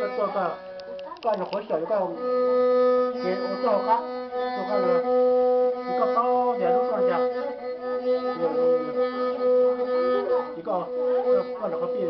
Tuaj koj, koj nyuam qhuav xyaum yuav koj ces ua tuaj hauv qab, tuaj koj, ces koj paub tias lub suab li cas, ces koj, koj nyuam qhuav pij.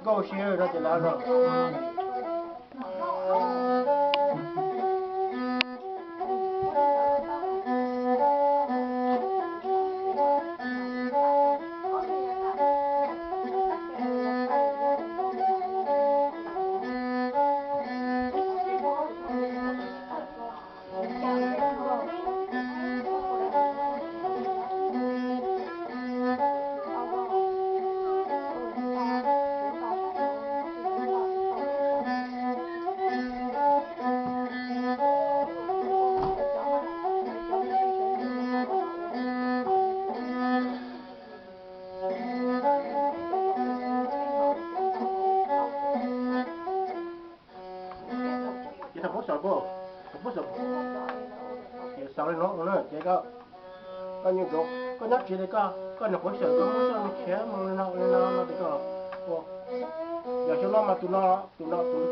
Nkauj si no, nkauj si no ces lawv no. Ces thaum koj xyaum, thaum koj xyaum, ces xaus li no no ces koj, koj nyob tsev li koj, koj nyuam qhuav xyaum koj muab coj mus khiav mus li no li no no ces koj, yog xyoo no mas tus no, tus no tus